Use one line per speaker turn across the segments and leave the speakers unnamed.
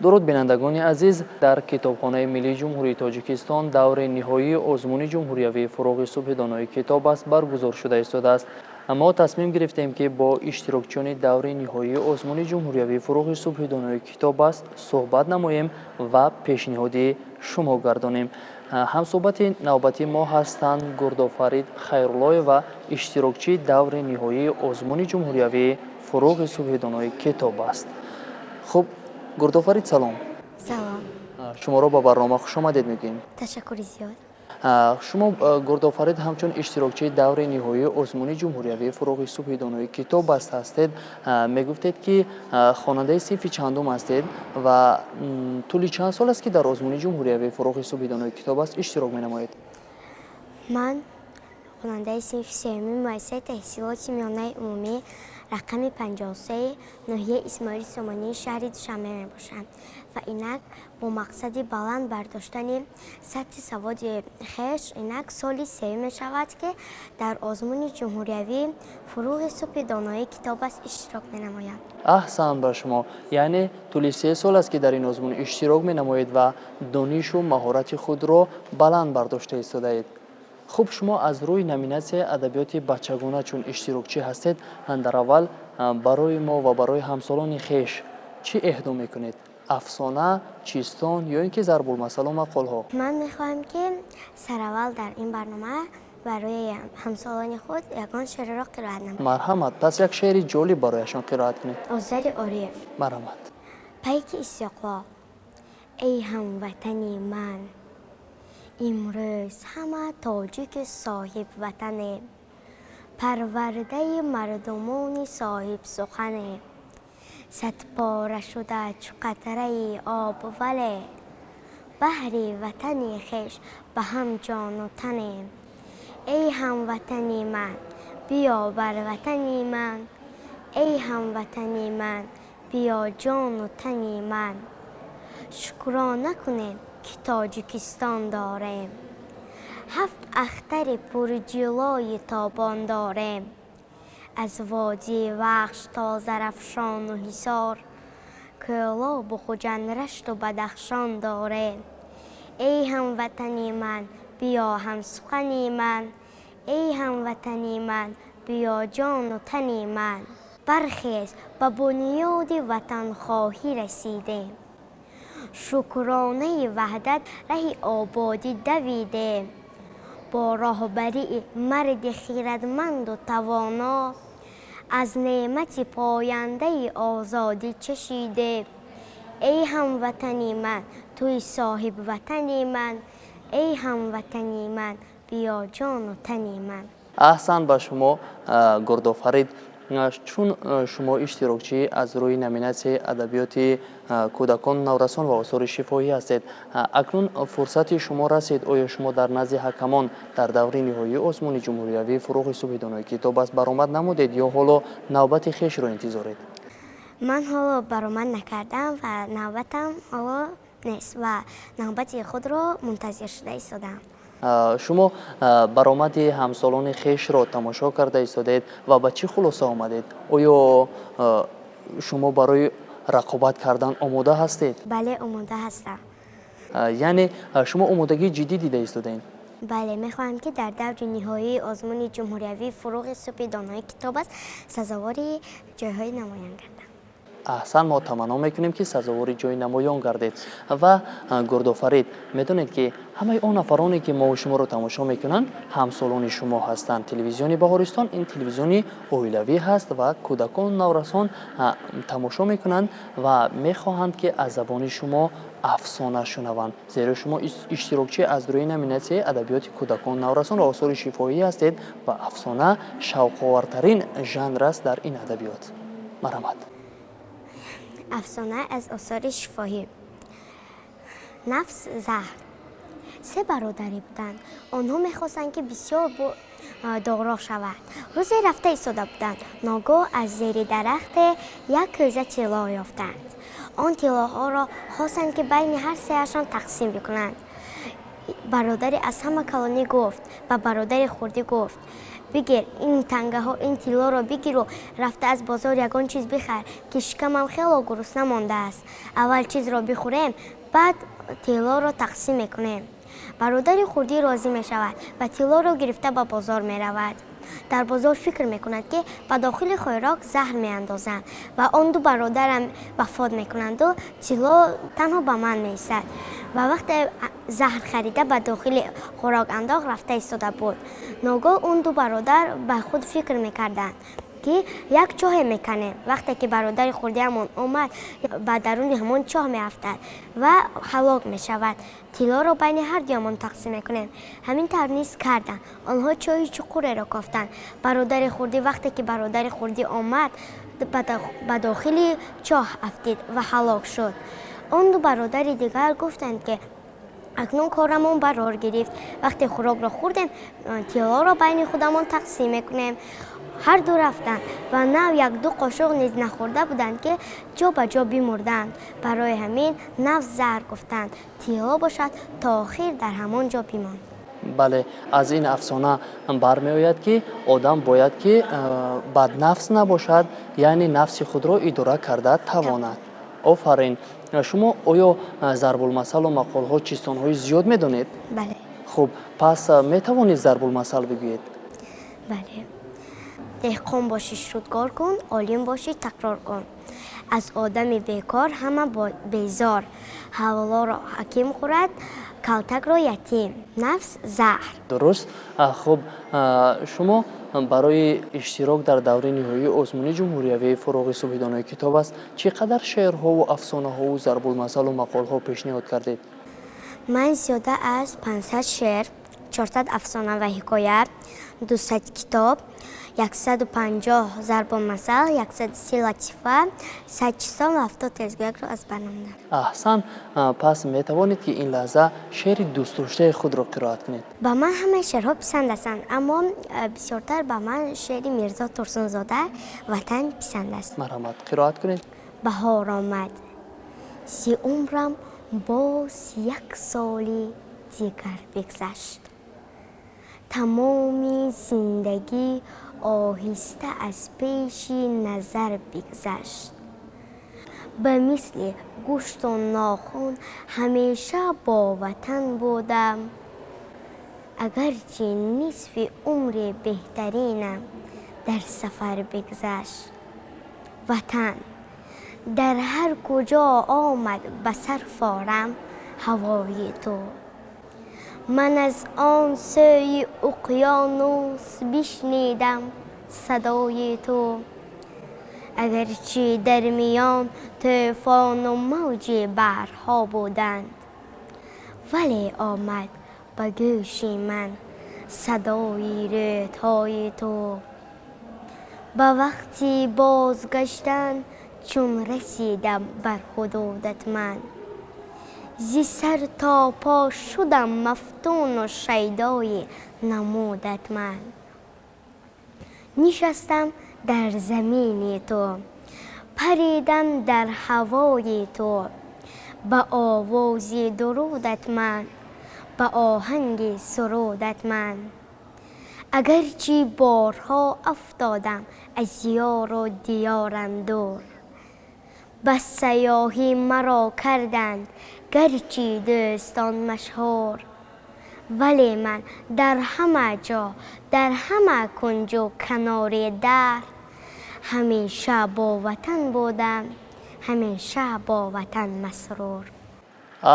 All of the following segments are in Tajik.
Дуруд, бинандагони азиз! Дар Китобхонаи миллии Ҷумҳурии Тоҷикистон даври ниҳоии озмуни ҷумҳуриявии «Фурӯғи субҳи донои китоб аст» баргузор шуда истодааст. Мо тасмим гирифтем, ки бо иштирокчиёни даври ниҳоии озмуни ҷумҳуриявии «Фурӯғи субҳи донои китоб аст» суҳбат намоем ва пешниҳоди шумо гардонем. Ҳамсӯҳбати навбатии мо ҳастанд Гурдофарид Хайруллоева, иштирокчии даври ниҳоии озмуни ҷумҳуриявии «Фурӯғи субҳи донои китоб аст». Хуб, Гурдофарид, салом.
Салом.
Шуморо ба барнома хушомадед мегӯем.
Ташаккури зиёд.
Шумо, Гурдофарид, ҳамчун иштирокчии даври ниҳоии озмуни ҷумҳуриявии «Фурӯғи субҳи донои китоб аст» ҳастед. Мегуфтед, ки хонандаи синфи чандум ҳастед ва тӯли чанд сол аст, ки дар озмуни ҷумҳуриявии «Фурӯғи субҳи донои китоб аст» иштирок менамоед?
Ман хонандаи синфи сеюми муассисаи таҳсилоти миёнаи умумӣ рақами 53 ноҳияи Исмоили Сомонии шаҳри Душанбе мебошам ва инак бо мақсади баланд бардоштани сатҳи саводи хеш инак соли сеюм мешавад, ки дар озмуни ҷумҳуриявӣ «Фурӯғи субҳи донои китоб аст» иштирок менамоям.
Аҳсан ба шумо! Яъне тӯли 3 сол аст, ки дар ин озмун иштирок менамоед ва донишу маҳорати худро баланд бардошта истодаед. Хуб, шумо аз рӯи номинатсияи адабиёти бачагона чун иштирокчӣ ҳастед, дар аввал барои мо ва барои ҳамсолони хеш чӣ эҳдо мекунед: афсона, чистон ё ин ки зарбулмасалу мақолҳо?
Ман мехоҳам, ки сараввал дар ин барнома барои ҳамсолони худ ягон шеърро қироат намоям.
Марҳамат, пас як шеъри ҷолиб барояшон қироат кунед.
Озари Ориев.
Марҳамат.
Пайки истиқлол. Эй ҳамватани ман, имрӯз ҳама тоҷики соҳибватанем, парвардаи мардумони соҳибсуханем. Садпора шуда чу қатраи об, вале баҳри ватани хеш ба ҳам ҷону танем. Эй ҳамватани ман, биё бар ватани ман, эй ҳамватани ман, биё ҷону тани ман. Шукрона кунем, ки Тоҷикистон дорем, ҳафт ахтари пурҷилои тобон дорем. Аз водии Вахш то Зарафшону Ҳисор, Кӯлобу Хуҷанд, Рашту Бадахшон дорем. Эй ҳамватани ман, биё ҳамсухани ман, эй ҳамватани ман, биё ҷону тани ман. Бархез, ба бунёди ватанхоҳӣ расидем, шукронаи ваҳдат, раҳи ободӣ давидем. Бо роҳбарии марди хирадманду тавоно аз неъмати пояндаи озодӣ чашидем. Эй ҳамватани ман, туи соҳибватани ман, эй ҳамватани ман, биё ҷону тани ман.
Аҳсан ба шумо, Гурдофарид! Чун шумо иштирокчӣ аз рӯи номинатсияи адабиёти кӯдакон, наврасон ва осори шифоҳӣ ҳастед, акнун фурсати шумо расид. Оё шумо дар назди ҳакамон дар даври ниҳоии озмуни ҷумҳуриявии «Фурӯғи субҳи донои китоб аст» баромад намудед ё ҳоло навбати хешро интизоред?
Ман ҳоло баромад накардам ва навбатам ҳоло нест ва навбати худро мунтазир шуда истодаам.
Шумо баромади ҳамсолони хешро тамошо карда истодаед ва ба чӣ хулоса омадед? Оё шумо барои рақобат кардан омода ҳастед?
Бале, омода ҳастам.
Яъне шумо омодагии ҷиддӣ дида истодаед?
Бале, мехоҳам, ки дар даври ниҳоии озмуни ҷумҳуриявии «Фурӯғи субҳи донои китоб аст» сазовори ҷойҳои намоён гардам.
Аҳсан, мо таманно мекунем, ки сазовори ҷои намоён гардед. Ва, Гурдофарид, медонед, ки ҳамаи он нафароне, ки мо шуморо тамошо мекунанд, ҳамсолони шумо ҳастанд. Телевизиони Баҳористон ин телевизиони оилавӣ ҳаст ва кӯдакон, наврасон тамошо мекунанд ва мехоҳанд, ки аз забони шумо афсона шунаванд, зеро шумо иштирокчӣ аз рӯи номинатсияи адабиёти кӯдакон, наврасон ва осори шифоҳӣ ҳастед ва афсона шавқовартарин жанр аст дар ин адабиёт. Марҳамат.
Афсона аз осори шифоҳӣ. Нафс заҳр. Се бародаре буданд. Онҳо мехостанд, ки бисёр доро шаванд. Рӯзе рафта истода буданд, ногоҳ аз зери дарахте як кӯза тилло ёфтанд. Он тиллоҳоро хостанд, ки байни ҳар сеашон тақсим бикунанд. Бародари аз ҳама калонӣ гуфт ба бародари хурдӣ, гуфт: «Бигир ин тангаҳо, ин тиллоро бигиру рафта аз бозор ягон чиз бихар, ки шикамам хело гурусна мондааст. Аввал чизро бихӯрем, баъд тиллоро тақсим мекунем». Бародари хурдӣ розӣ мешавад ва тиллоро гирифта ба бозор меравад. Дар бозор фикр мекунад, ки ба дохили хӯрок заҳр меандозанд ва он ду бародарам вафот мекунанду тилло танҳо ба ман меистад. Ва вақте заҳр харида ба дохили хӯрок андохт, рафта истода буд. Ногоҳ он ду бародар ба худ фикр мекарданд, ки як чоҳе меканем, вақте ки бародари хурдиамон омад, ба даруни ҳамон чоҳ меафтад ва ҳалок мешавад, тиллоро байни ҳар дуямон тақсим мекунем. Ҳамин тавр низ карданд. Онҳо чоҳи чуқуреро кофтанд. Бародари хурдӣ, вақте ки бародари хурдӣ омад, ба дохили чоҳ афтид ва ҳалок шуд. Он ду бародари дигар гуфтанд, ки акнун корамон барор гирифт, вақте хӯрокро хӯрдем, тиллоро байни худамон тақсим мекунем. Ҳарду рафтанд ва нав як-ду қошуқ низ нахӯрда буданд, ки ҷо ба ҷо бимурданд. Барои ҳамин нафс заҳр гуфтанд, тилло бошад, то охир дар ҳамон ҷо бимонд.
Бале, аз ин афсона бармеояд, ки одам бояд ки баднафс набошад, яъне нафси худро идора карда тавонад. Офарин! Шумо оё зарбулмасалу мақолҳо, чистонҳои зиёд медонед?
Бале.
Хуб, пас метавонед зарбулмасал бигӯед?
Бале. Деҳқон бошӣ, шудгор кун, олим бошӣ, такрор кун. Аз одами бекор ҳама безор. Ҳалворо ҳаким хӯрад, калтакро ятим. Нафс заҳр.
Дуруст. Хуб, шумо барои иштирок дар даври ниҳоии озмуни ҷумҳуриявии «Фуруғи субҳи донои китоб аст» чӣ қадар шеърҳову афсонаҳову зарбулмасалу мақолҳо пешниҳод кардед?
Ман зиёда аз 500 шеър, 400 афсона ва ҳикоя, 200 китоб, 150 зарбулмасал, 130 латифа, 100 чистон ва 70 тезгӯякро аз бар намудам.
Аҳсан! Пас метавонед, ки ин лаҳза шеъри дӯстдоштаи худро қироат кунед?
Ба ман ҳамаи шеърҳо писанд ҳастанд, аммо бисёртар ба ман шеъри Мирзо Турсунзода «Ватан» писанд аст.
Марҳамат, қироат кунед.
Баҳор омад, зи умрам боз як соли дигар бигзашт, тамоми зиндагӣ оҳиста аз пеши назар бигзашт. Ба мисли гӯшту нохун ҳамеша бо ватан будам, агарчи нисфи умри беҳтаринам дар сафар бигзашт. Ватан дар ҳар куҷо омад ба сар форам ҳавои ту, ман аз он сӯи уқёнус бишнидам садои ту. Агарчи дар миён тӯфону мавҷи баҳрҳо буданд, вале омад ба гӯши ман садои рӯдҳои ту. Ба вақти бозгаштан чун расидам бар ҳудудат, ман зи сар то по шудам мафтуну шайдои намудат. Ман нишастам дар замини ту, паридам дар ҳавои ту, ба овози дурудат ман, ба оҳанги сурудат ман. Агарчи борҳо афтодам аз ёру диёрам дур, ба сайёҳӣ маро карданд гарчи дӯстон машҳур, вале ман дар ҳама ҷо, дар ҳама кунҷу канори даҳр ҳамеша бо ватан будам, ҳамеша бо ватан масрур.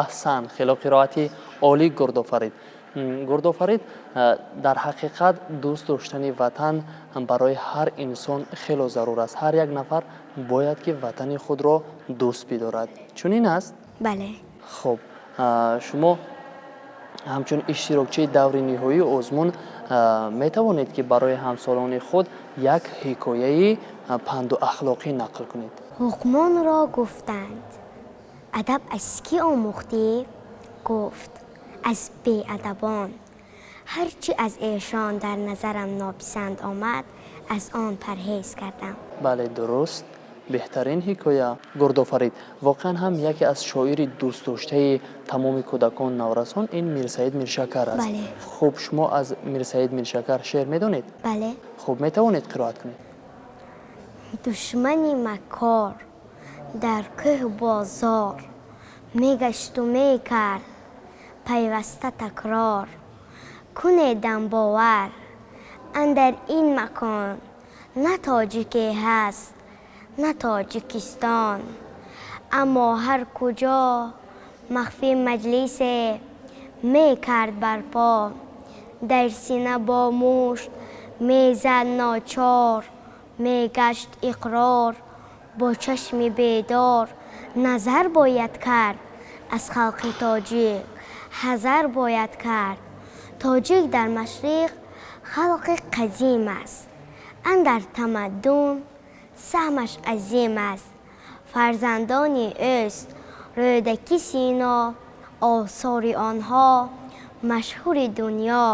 Аҳсан! Хело қироати олӣ, Гурдофарид. Гурдофарид, дар ҳақиқат дӯст доштани ватан барои ҳар инсон хело зарур аст. Ҳар як нафар бояд, ки ватани худро дӯст бидорад. Чунин аст?
Бале.
Хуб, шумо ҳамчун иштирокчии даври ниҳоии озмун метавонед, ки барои ҳамсолони худ як ҳикояи панду ахлоқӣ нақл кунед?
Луқмонро гуфтанд: «Адаб аз кӣ омӯхтӣ?» Гуфт: «Аз беадабон. Ҳарчи аз эшон дар назарам нописанд омад, аз он парҳез кардам».
Бале, дуруст. Беҳтарин ҳикоя. Гурдофарид, воқеан ҳам яке аз шоири дӯстдоштаи тамоми кӯдакон, наврасон ин Мирсаид Миршакар аст.
Бале.
Хуб, шумо аз Мирсаид Миршакар шеър медонед?
Бале.
Хуб, метавонед қироат кунед?
Душмани макор дар кӯҳу бозор мегашту мекард пайваста такрор. Кунедам бовар, андар ин макон на тоҷике ҳаст, на Тоҷикистон. Аммо ҳар куҷо махфӣ маҷлисе мекард барпо, дар сина бо мушт мезад ночор, мегашт иқрор бо чашми бедор. Назар бояд кард, аз халқи тоҷик ҳазар бояд кард. Тоҷик дар машриқ халқи қадим аст, андар тамаддун саҳмаш азим аст. Фарзандони ӯст Рӯдакӣ, Сино, осори онҳо машҳури дунё.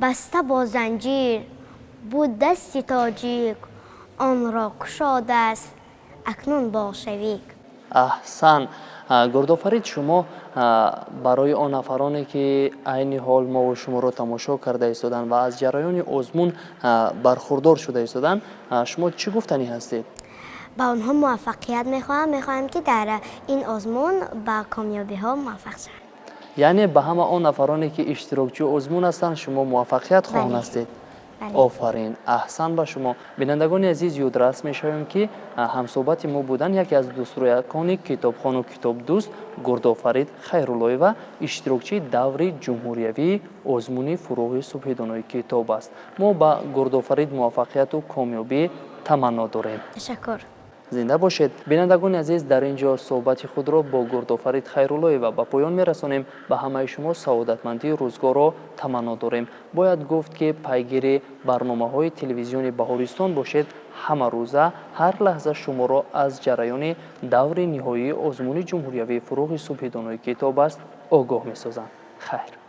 Баста бо занҷир буд дасти тоҷик, онро кушодааст акнун болшевик.
Аҳсан. Гурдофарид, шумо барои он нафароне, ки айни ҳол мову шуморо тамошо карда истоданд ва аз ҷараёни озмун бархурдор шуда истоданд, шумо чӣ гуфтанӣ ҳастед?
Ба онҳо муваффақият мехоҳам. Мехоҳам, ки дар ин озмун ба комёбиҳо муваффақ шаванд.
Яъне ба ҳама он нафароне, ки иштирокчии озмун ҳастанд, шумо муваффақият хоҳон ҳастед? Офарин, аҳсан ба шумо. Бинандагони азиз, ёдрас мешавем, ки ҳамсӯҳбати мо буданд яке аз дӯстрӯякони китобхону китобдӯст Гурдофарид Хайруллоева, иштирокчии даври ҷумҳуриявии озмуни «Фурӯғи субҳи донои китоб аст». Мо ба Гурдофарид муваффақияту комёбӣ таманно дорем.
Ташаккур.
Зинда бошед. Бинандагони азиз, дар ин ҷо суҳбати худро бо Гурдофарид Хайруллоева ба поён мерасонем. Ба ҳамаи шумо саодатмандии рӯзгорро таманно дорем. Бояд гуфт, ки пайгири барномаҳои телевизиони Баҳористон бошед. Ҳама рӯза, ҳар лаҳза шуморо аз ҷараёни даври ниҳоии озмуни ҷумҳуриявии «Фурӯғи субҳи донои китоб аст» огоҳ месозанд. Хайр.